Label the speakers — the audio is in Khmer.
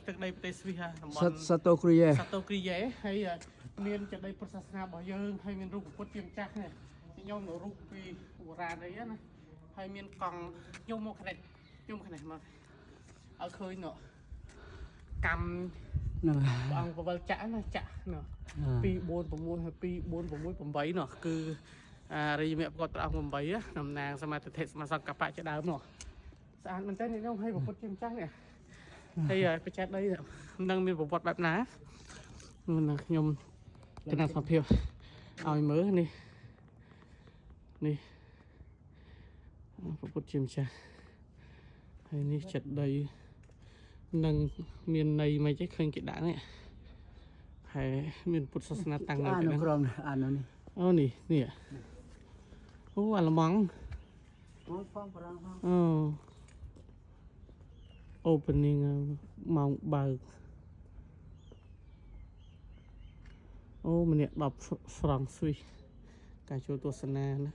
Speaker 1: ទឹកដីប្រទេសស្វីសហ่ะតំបន់
Speaker 2: Château-Crillon
Speaker 1: Château-Crillon ហើយមានចេតិយពុទ្ធសាសនារបស់យើងហើយមានរូបពុទ្ធជាម្ចាស់នេះខ្ញុំនៅរូបពីបុរាណអីណាហើយមានកង់ខ្ញុំមកខេខ្ញុំខេមកឲ្យឃើញនោះកម្ម
Speaker 2: ហ្នឹង
Speaker 1: ព្រះអង្គពវលចក្រណាចក្រនោះ2 4 6ហើយ2 4 6 8នោះគឺអារិយមគ្គគាត់ព្រះអង្គ8តំណាងសមាធិសមាសង្កបៈជាដើមនោះស្អាតមែនតើនេះខ្ញុំឲ្យពុទ្ធជាម្ចាស់នេះហើយបច្ចេកដីមិនដឹងមានប្រវត្តិបែបណាណាខ្ញុំគណៈសភាពឲ្យមើលនេះនេះពុទ្ធជាម្ចាស់ហើយនេះចិត្តដីនឹងមានន័យមិនទេឃើញគេដាក់នេះហើយមានពុទ្ធសាសនាតាំងនៅ
Speaker 2: អាន
Speaker 1: ទីហ្នឹង
Speaker 2: នៅក្រោមនេះអាននៅនេះ
Speaker 1: អូនេះនេះអូអាល្លឺម៉ង់
Speaker 2: ផងផងប្រាំងផង
Speaker 1: អូ opening ម៉ោងបើកអូម្នាក់10ហ្វ្រង់ស្វីសការចូលទស្សនាណា